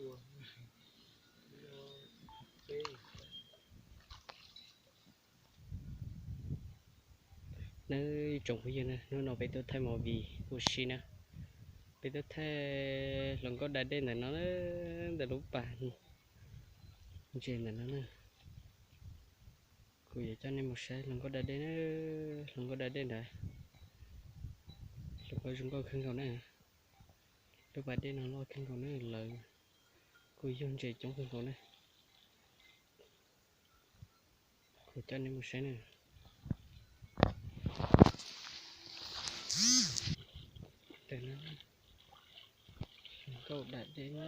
Nawb ib tsoom phooj ywg na, hnub no peb tuaj thaij movie ua si na. Peb tuaj thaij hluas nkauj da dej ntawm no na, ntawm lub pas ntses ntawm no na. Kuv yuav coj nej mus saib hluas nkauj da dej na, hluas nkauj da dej ntawd, hluas nkauj zoo nkauj kawg nkaus na. Lub pas dej no loj kawg nkaus na, lawv kuj yug ntses coob kawg nkaus na. Kuv coj nej mus saib na. Ntawm no, hluas nkauj da dej na.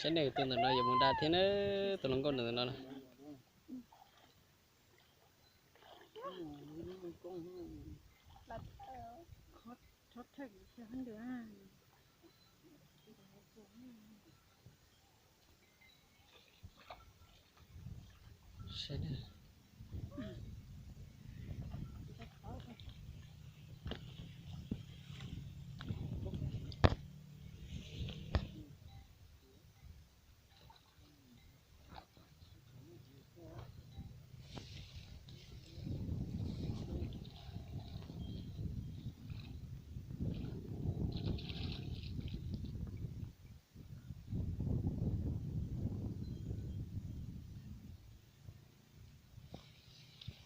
Saib ne, tus ntawm no yuav mus da thiab na, tus hluas nkauj ntawm no. Saib ne,